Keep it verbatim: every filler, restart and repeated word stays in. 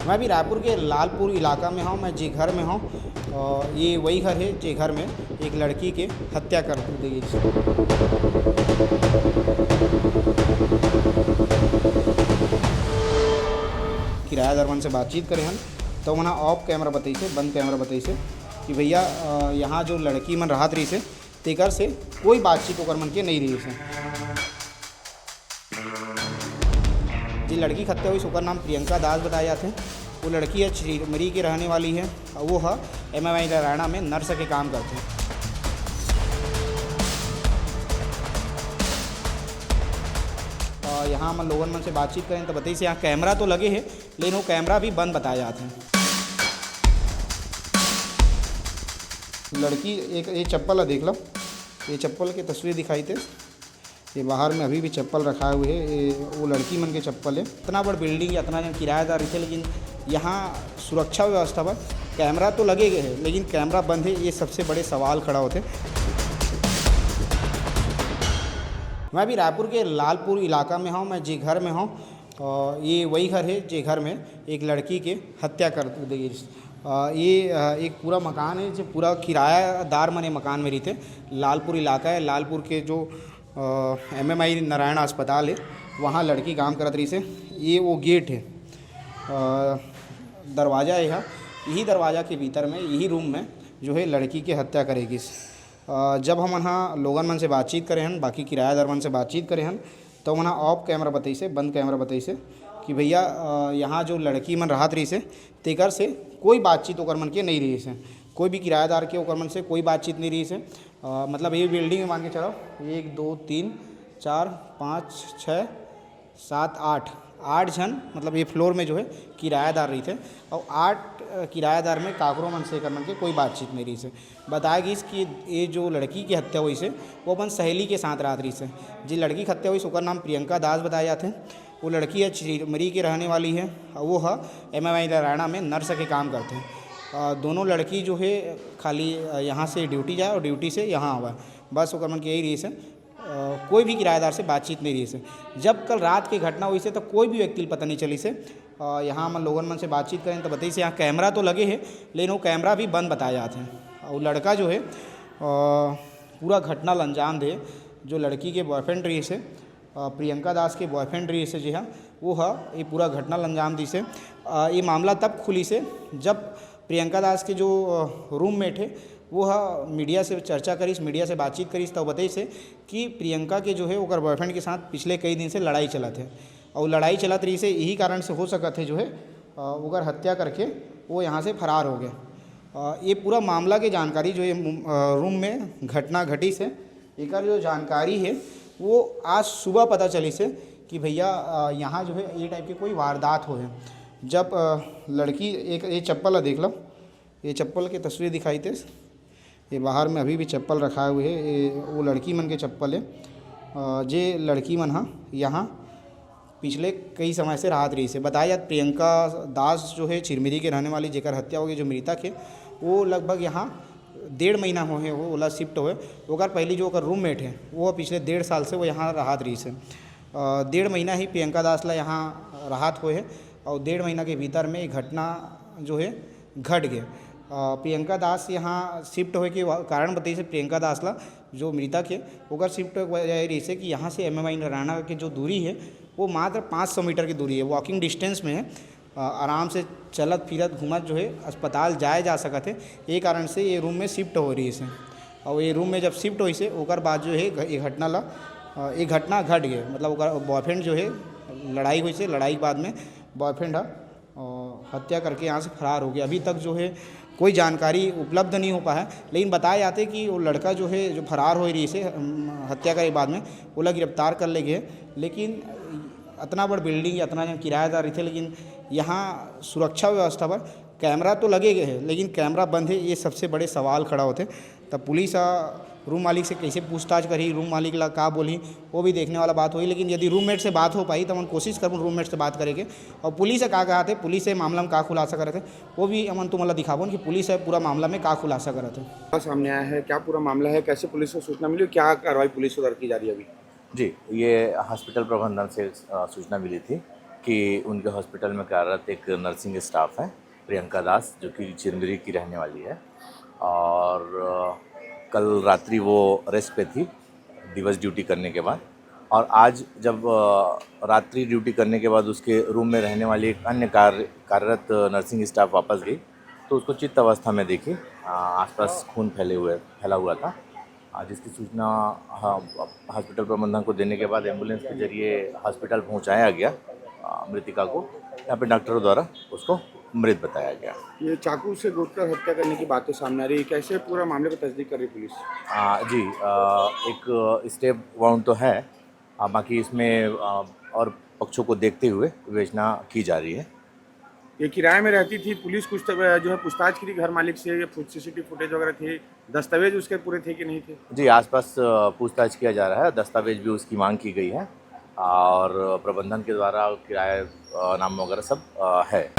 मैं अभी रायपुर के लालपुर इलाका में हूँ, मैं जे घर में हूँ। अ, ये वही घर है जे घर में एक लड़की के हत्या कर दी गई। किरायादार मन से बातचीत करे हन, तो ओमन ह off camera बतइसे, बंद camera बतइसे कि भैया, अ, यहाँ जो लड़की मन रहत रहिसे, तेकर से कोई बातचीत ओकर मन के नइ रहिसे। जे लड़की के हत्या होइस, ओकर नाम प्रियंका दास बताए जाथे। वो लड़की ह चिरमिरी के रहने वाली है और वो ह एमएमआई नारायणा में नर्स के काम करथे। अ, यहाँ हमन लोगन मन से बातचीत करेन तो बताइस, यहाँ कैमरा तो लगे है, लेकिन वो कैमरा भी बंद बताए जात है। लड़की एक, ये चप्पल ला देख लो, ये चप्पल के तस्वीर दिखाई थे। ये बाहर में अभी भी चप्पल रखाए हुए है, ये वो लड़की मन के चप्पल है। इतना बड़ बिल्डिंग, इतना जन किराएदार रहिथे, लेकिन यहाँ सुरक्षा व्यवस्था पर कैमरा तो लगे गए है, लेकिन कैमरा बंद है, ये सबसे बड़े सवाल खड़ा होथे। मैं अभी रायपुर के लालपुर इलाका में हूँ, मैं जे घर में हूँ, और ये वही घर है जे घर में एक लड़की के हत्या कर दी गई। अ, ये, अ, एक पूरा मकान है जो पूरा किरायादार मन ए मकान में रहिथे। लालपुर इलाका है, लालपुर के जो, अ, एमएमआई नारायण अस्पताल है, वहाँ लड़की काम करत रहिसे। ये वो गेट है, अ, दरवाजा है, यही दरवाजा के भीतर में, यही रूम में जो है लड़की के हत्या करे गिस। अ, जब हमन ह लोगन मन से बातचीत करे हन, बाकी किरायादार मन से बातचीत करे हन, तो ओमन ह off camera बतइसे, बंद camera बतइसे कि भैया, अ, यहाँ जो लड़की मन रहत रहिसे, तेकर से कोई बातचीत ओकर मन के नइ रहिसे, कोई भी किरायादार के ओकर मन से कोई बातचीत नइ रहिसे। अ, मतलब ये बिल्डिंग में मान के चलो, एक, दो, तीन, चार, पाँच, छः, सात, आठ, आठ झन, मतलब ये फ्लोर में जो है किरायादार रहिथे, और आठ, अ, किरायादार में काकरो मन से एकर मन के कोई बातचीत नइ रहिसे। बताया गिस कि ये जो लड़की के हत्या होइसे, वो अपन सहेली के साथ रहत रहिसे। जे लड़की के हत्या होइस, ओकर नाम प्रियंका दास बताया जाथे। वो लड़की ह चिरमिरी के रहने वाली है, और वो ह एमएमआई नारायणा में नर्स के काम करथे। अ, दोनों लड़की जो है खाली, अ, यहाँ से ड्यूटी जाए और ड्यूटी से यहाँ आवे, बस ओकर मन के यही रहिसे। अ, कोई भी किराएदार से बातचीत नइ रहिसे। जब कल रात के घटना होइसे, तो कोई भी व्यक्ति ल पता नइ चलिसे। अ, यहाँ हमन लोगन मन से बातचीत करेन, तो बताइसे, यहाँ कैमरा तो लगे है, लेकिन वो कैमरा भी बंद बताया जात है। और लड़का जो है, अ, पूरा घटना ल अंजाम दे, जो लड़की के बॉयफ्रेंड रहिसे, अ, प्रियंका दास के बॉयफ्रेंड रहिसे, जी हाँ, वो ह ये पूरा घटना ल अंजाम दिसे। अ, ये मामला तब खुलिसे, जब प्रियंका दास के जो, अ, रूममेट है, वो ह मीडिया से चर्चा करिस, मीडिया से बातचीत करिस, तब बताइसे कि प्रियंका के जो है ओकर बॉयफ्रेंड के साथ पिछले कई दिन से लड़ाई चलत है, और लड़ाई चलत रहिसे, यही कारण से हो सकत है जो है, अ, ओकर हत्या करके वो यहाँ से फरार हो गए। अ, ये पूरा मामला के जानकारी जो ये मु-, अ, रूम में घटना घटिस है, एकर जो जानकारी है वो आज सुबह पता चलिस है कि भैया, अ, यहाँ जो है ये टाइप के कोई वारदात होए है। जब, अ, लड़की एक, ये चप्पल ला देख लो, ये चप्पल के तस्वीर दिखाई थे, ये बाहर में अभी भी चप्पल रखाए हुए है, ये वो लड़की मन के चप्पल है, अ, जे लड़की मन ह यहाँ पिछले कई समय से रहत रहिसे। बताया जात प्रियंका दास जो है चिरमिरी के रहने वाली, जेकर हत्या हो गई, जो मृतक है, वो लगभग यहाँ डेढ़ महीना होए है, वो ओला शिफ्ट होए। ओकर पहली जो ओकर रूममेट है, वो पिछले डेढ़ साल से वो यहाँ रहत रहिसे। अ, डेढ़ महीना ही प्रियंका दास ला यहाँ रहत होए है, और डेढ़ महीना के भीतर में ये घटना जो है घट गए। अ, प्रियंका दास यहाँ शिफ्ट होए के वा-, कारण बताइसे प्रियंका दास ला, जो मृतक है, ओकर शिफ्ट होए के वजह ये रहिसे कि यहाँ से एमएमआई नारायणा के जो दूरी है, वो मात्र पाँच सौ मीटर की दूरी है, वॉकिंग डिस्टेंस में है। अ, आराम से चलत फिरत घूमत जो है अस्पताल जाए जा सकत है। ये कारण से ये रूम में शिफ्ट हो रहिसे, और ये रूम में जब शिफ्ट होइसे, ओकर बाद जो है घ-, ये घटना ला, अ, ये घटना घट गए, मतलब ओकर बॉयफ्रेंड जो है लड़ाई होइसे, लड़ाई के बाद में बॉयफ्रेंड ह, अ, हत्या करके यहाँ से फरार हो गए। अभी तक जो है कोई जानकारी उपलब्ध नहीं हो पाया है, लेकिन बताया जाते कि वो लड़का जो है, जो फरार होए रहिसे, अम, हत्या करे बाद में, ओला गिरफ्तार कर ले गए। लेकिन अतना बड़ बिल्डिंग, अतना जन किराएदार रहिथे, लेकिन यहाँ सुरक्षा व्यवस्था पर कैमरा तो लगे गए है, लेकिन कैमरा बंद है, ये सबसे बड़े सवाल खड़ा होथे। तब पुलिस ह रूम मालिक से कैसे पूछताछ करही, रूम मालिक ला का बोलही, वो भी देखने वाला बात होही। लेकिन यदि रूममेट से बात हो पाही, तो हमन कोशिश करबो रूममेट से बात करे के। और पुलिस ह का कहत हे, पुलिस ह मामला में का खुलासा करत हे, वो भी हमन तुमन ला दिखाबो कि पुलिस ह पूरा मामला में का खुलासा करत हे। क्या सामने आया है, क्या पूरा मामला है, कैसे पुलिस को सूचना मिली, क्या कार्रवाई पुलिस को दर्ज की जा रही है अभी? जी, ये हॉस्पिटल प्रबंधन से, अ, सूचना मिली थी कि उनके हॉस्पिटल में कार्यरत एक नर्सिंग स्टाफ है, प्रियंका दास, जो कि चिरमिरी की रहने वाली है, और अ, कल रात्रि वो रेस्ट पे थी, दिवस ड्यूटी करने के बाद। और आज जब अ, रात्रि ड्यूटी करने के बाद उसके रूम में रहने वाली एक अन्य कार्य कार्यरत नर्सिंग स्टाफ वापस गई, तो उसको चित्त अवस्था में देखी, अ, आसपास खून फैले हुए फैला हुआ था, अ, जिसकी सूचना ह- हॉस्पिटल प्रबंधन को देने के बाद एम्बुलेंस के जरिए हॉस्पिटल पहुंचाया गया अ, मृतिका को। यहाँ पे डॉक्टरों द्वारा उसको मृत बताया गया। ये चाकू से गोदकर हत्या करने की बात तो सामने आ रही है, कैसे पूरा मामले को तस्दीक कर रही पुलिस? आ, जी, आ, एक स्टेप वाउंड तो है, आ, बाकी इसमें आ, और पक्षों को देखते हुए विवेचना की जा रही है। ये किराए में रहती थी, पुलिस कुछ तो, जो है, पूछताछ की थी घर मालिक से, ये सीसीटीवी फुटेज वगैरह थे, दस्तावेज उसके पूरे थे कि नहीं थे? जी, आसपास आ, पूछताछ किया जा रहा है, दस्तावेज भी उसकी मांग की गई है और प्रबंधन के द्वारा किराए आ, नाम वगैरह सब आ, है।